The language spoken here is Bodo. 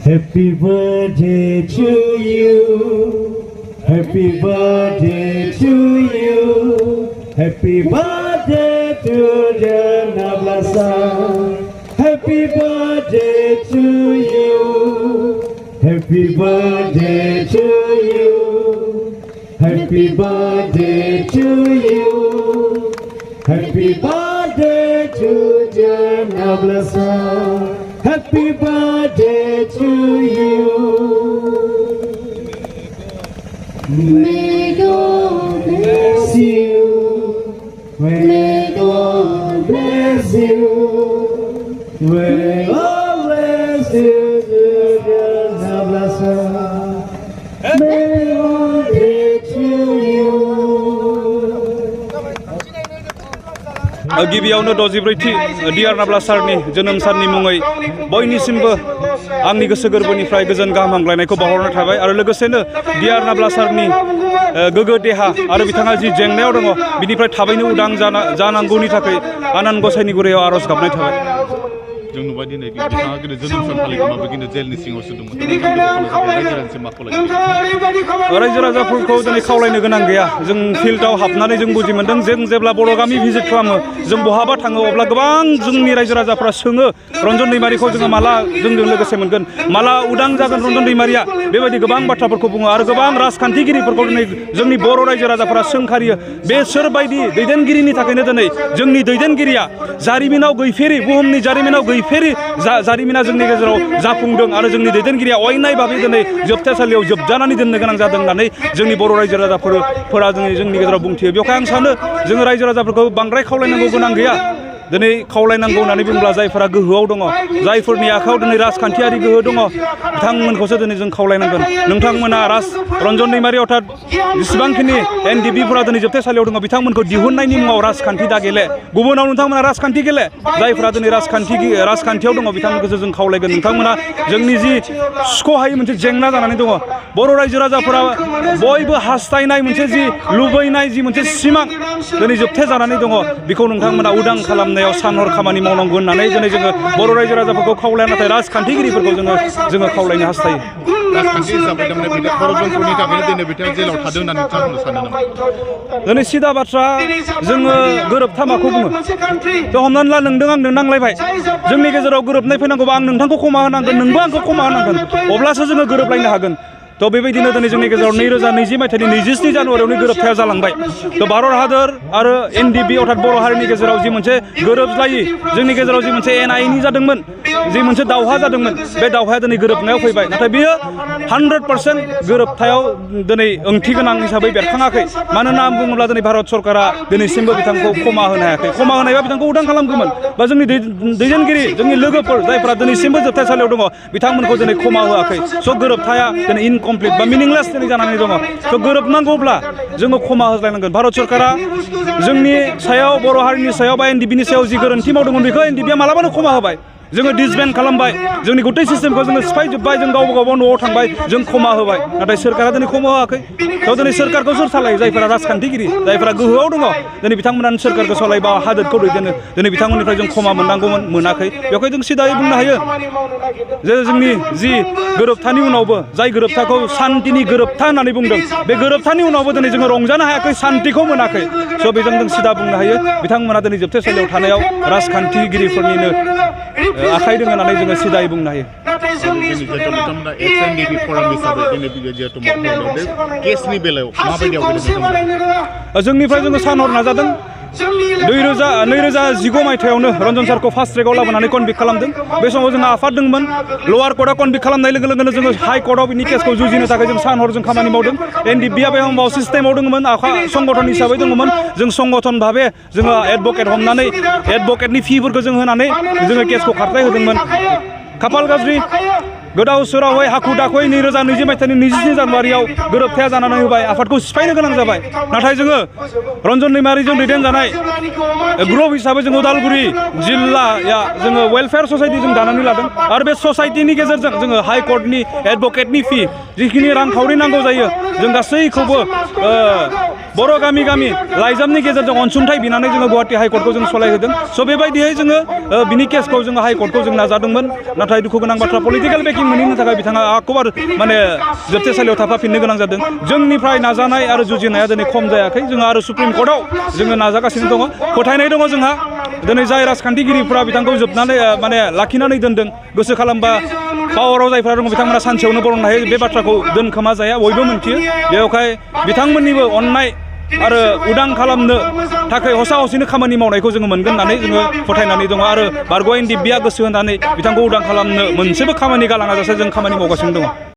Happy birthday to you. Happy birthday to you. Happy birthday to DR Nabla. Happy birthday to you. Happy birthday to you. Happy birthday to you. Happy birthday to DR Nabla. Happy birthday to you. May God bless you. May God bless you. May God bless you. May God bless you. गिबियावनो 64थि DR नाब्ला सारनि जोनोम साननि मुङै बयनिसिमबो आंनि गोसो गोरबोनिफ्राय गोजोन गाहाम हामलायनायखौ बावहरनाय थाबाय आरो लोगोसेनो DR नाब्ला सारनि गोगो देहा आरो बिथाङा जि जेंनायाव दङ बिनिफ्राय थाबैनो उदां जानांगौनि थाखाय आनान गसाइनि गुरैयाव आरज गाबनाय थाबाय। जों नुबाय दिनै बिथाङा गोदो जोनोम सान फालिगोन बिदिनो जेलनि सिङावसो दंमोन रायजो राजाफोरखौ दिनै खावलायनो गोनां गैया। जों फिल्डआव हाबनानै जों बुजि मोन्दों जों जेब्ला बर' गामि भिजिट खालामो जों बहाबा थाङो अब्ला गोबां जोंनि रायजो राजाफोरा सोङो रन्जन दैमारिखौ जोङो माला जोंजों लोगोसे मोनगोन, माला उदां जागोन रन्जन दैमारिया, बेबायदि गोबां बाथ्राफोरखौ बुङो आरो गोबां राजखान्थिगिरिफोरखौ दिनै जोंनि बर' रायजो राजाफोरा सोंखारियो। बे सोरबायदि दैदेनगिरिनि थाखायनो दिनै जोंनि दैदेनगिरिया जारिमिनाव गैफेरि, बुहुमनि जारिमिनाव गैफेरि जारिमिना जोंनि गेजेराव जाफुंदों आरो जोंनि दैदेनगिरिया अयनाय भाबै दिनै जोबथेसालियाव जोबजानानै दोननो गोनां जादों होननानै जोंनि बर' रायजो राजाफोरा जोंनि गेजेराव बुंथियो। बेवहाय आं सानो जोङो रायजो राजाफोरखौ बांद्राय खावलायनांगौ गोनां गैया। दिनै खावलायनांगौ होननानै बुंब्ला जायफोरा गोहोआव दङ, जायफोरनि आखायाव दिनै राजखान्थियारि गोहो दङ, बिथांमोनखौसो दिनै जों खावलायनांगोन। नोंथांमोना रन्जन दैमारि अर्थात जेसेबांखिनि NDFB दिनै जोबथेसालियाव दङ बिथांमोनखौ दिहुननायनि मुङाव राजखान्थि दा गेले, गुबुनाव नोंथांमोना राजखान्थि गेले। जायफोरा दिनै राजखान्थियाव दङ बिथांमोनखौसो जों खावलायगोन। नोंथांमोना जोंनि जि सुख'हायै मोनसे जेंना जानानै दङ, बर' रायजो राजाफोरा बयबो हास्थायनाय मोनसे जि लुबैनाय जि मोनसे सिमां दिनै जोबथे जानानै दङ, बेखौ नोंथांमोना उदां खालामनायाव सानहर खामानि मावनांगौ होननानै दिनै जोङो बर' रायजो राजाफोरखौ खावलाया, नाथाय राजखान्थिगिरिफोरखौ जोङो खावलायनो हास्थायो। दिनै सिदा बाथ्रा जोङो गोरोबथा माखौ बुङो? थ' हमनानै ला नोंदों आंदों नांलायबाय, जोंनि गेजेराव गोरोबनाय फैनांगौबा आं नोंथांखौ क्षमा होनांगोन, नोंबो आंखौ क्षमा होनांगोन, अब्लासो जोङो गोरोबलायनो हागोन। थ' बेबायदिनो दिनै जोंनि गेजेराव 2020 मायथाइनि 27 जानुवारियावनो गोरोबथाया जालांबाय। थ' भारत हादर आरो NDFB अर्थात बर' हारिनि गेजेराव जि मोनसे गोरोबलायि जोंनि गेजेराव जि मोनसे एना-एनि जादोंमोन, जि मोनसे दावहा जादोंमोन, बे दावहाया दिनै गोरोबनायाव फैबाय। नाथाय बेयो 100% गोरोबथायाव दिनै ओंथि गोनां हिसाबै बेरखाङाखै। मानो होनना बुङोब्ला दिनै भारत सरकारा दिनैसिमबो बिथांखौ क्षमा होनो हायाखै। क्षमा होनायबा बिथांखौ उदां खालामगौमोन, बा जोंनि दैदेनगिरि जोंनि लोगोफोर जायफोरा दिनैसिमबो जोबथेसालियाव दङ बिथांमोनखौ दिनै क्षमा होआखै। स' गोरोबथाया दिनै इनकमप्लिट बा मिनिंलेस दिनै जानानै दङ। थ' गोरोबनांगौब्ला जोङो क्षमा होज्लायनांगोन। भारत सरकारा जोंनि सायाव, बर' हारिनि सायाव बा NDFBनि सायाव जि गोरोन्थि मावदोंमोन बेखौ NDFBया मालाबानो क्षमा होबाय। जोङो डिसबेन्ड खालामबाय, जोंनि गथै सिस्टेमखौ जोङो सिफायजोब्बाय, जों गावबा गाव न'आव थांबाय, जों क्षमा होबाय। नाथाय सोरखारा दिनै क्षमा होआखै। थ' दिनै सोरखारखौ सोर सालायो? जायफोरा राजखान्थिगिरि, जायफोरा गोहोआव दङ, दिनै बिथांमोनानो सोरखारखौ सालायबा हादोरखौ दैदेनो। दिनै बिथांमोननिफ्राय जों क्षमा मोननांगौमोन, मोनाखै। बेवहाय जों सिदायै बुंनो हायो जे जोंनि जि गोरोबथानि उनावबो, जाय गोरोबथाखौ सान्तिनि गोरोबथा होननानै बुंदों, बे गोरोबथानि उनावबो दिनै जोङो रंजानो हायाखै, सान्तिखौ मोनाखै। स' बेजों जों सिदा बुंनो हायो बिथांमोना दिनै जोबथेसालियाव थानायाव राजखान्थिगिरिफोरनिनो आखाइ दङ होननानै जोङो सिदायै बुंनो हायो। जोंनिफ्राय जोङो सानहर नाजादों। 2019 मायथाइयावनो रन्जन सारखौ फार्स्ट ट्रेकआव लाबोनानै कनभिक्ट खालामदों। बे समाव जोंहा आफाद दंमोन। लवार कर्टआ कनभिक्ट खालामनाय लोगो लोगोनो जोङो हाइ कर्टआव बिनि केसखौ जुजिनो थाखाय जों सानहरजों खामानि मावदों। NDFBया बे समाव सिस्टेमाव दङमोन, संगठन हिसाबै दङमोन। जों संगठन भाबे जोङो एडभकेट हमनानै एडभकेटनि फिफोरखौ जों होनानै जोङो केसखौ खारथाय होदोंमोन। खाफाल गाज्रि गोदाव सोरावै हाखु दाखुयै 2020 मायथाइनि 27 जानुवारियाव गोरोबथाया जानानै होबाय, आफादखौ सिफायनो गोनां जाबाय। नाथाय जोङो रन्जन दैमारिजों दैदेनजानाय ग्रुप हिसाबै जों उदालगुरि जिल्लाया जोङो वेलफेयार ससाइटि जों दानानै लादों आरो बे ससाइटिनि गेजेरजों जोङो हाइ कर्टनि एडभकेटनि फि जिखिनि रांखावरि नांगौ जायो जों गासैखौबो बर' गामि गामि लाइजामनि गेजेरजों अनसुंथाइ बिनानै जोङो गुवाहाटि हाइकर्टखौ जों सलायहोदों स' बेबायदियै जोङो बिनि केसखौ जोङो हाइकर्टखौ जों नाजादोंमोन नाथाय दुखु गोनां बाथ्रा पलिटिकेल बेकिं मोनैनि थाखाय बिथाङा आखबार माने जोबथेसालियाव थाफाफिननो गोनां जादों जोंनिफ्राय नाजानाय आरो जुजिनाया दिनै खम जायाखै जोङो आरो सुप्रिम कर्टआव जोङो नाजागासिनो दङ फोथायनाय दङ जोंहा दिनै जाय राजखान्थिगिरिफ्रा बिथांखौ जोबनानै माने लाखिनानै दोनदों गोसो खालामबा पावाराव जायफ्रा दङ बिथांमोना सानसेयावनो बरननो हायो बे बाथ्राखौ दोनखोमा जाया बयबो मोनथियो बेवहाय बिथांमोननिबो अननाय आरो उदां खालामनो थाखाय हसा हसिनो खामानि मावनायखौ जोङो मोनगोन होननानै जोङो फोथायनानै दङ आरो बारग' NDFB गोसो होनानै बिथांखौ उदां खालामनो मोनसेबो खामानि गालाङा जासे जों खामानि मावगासिनो दङ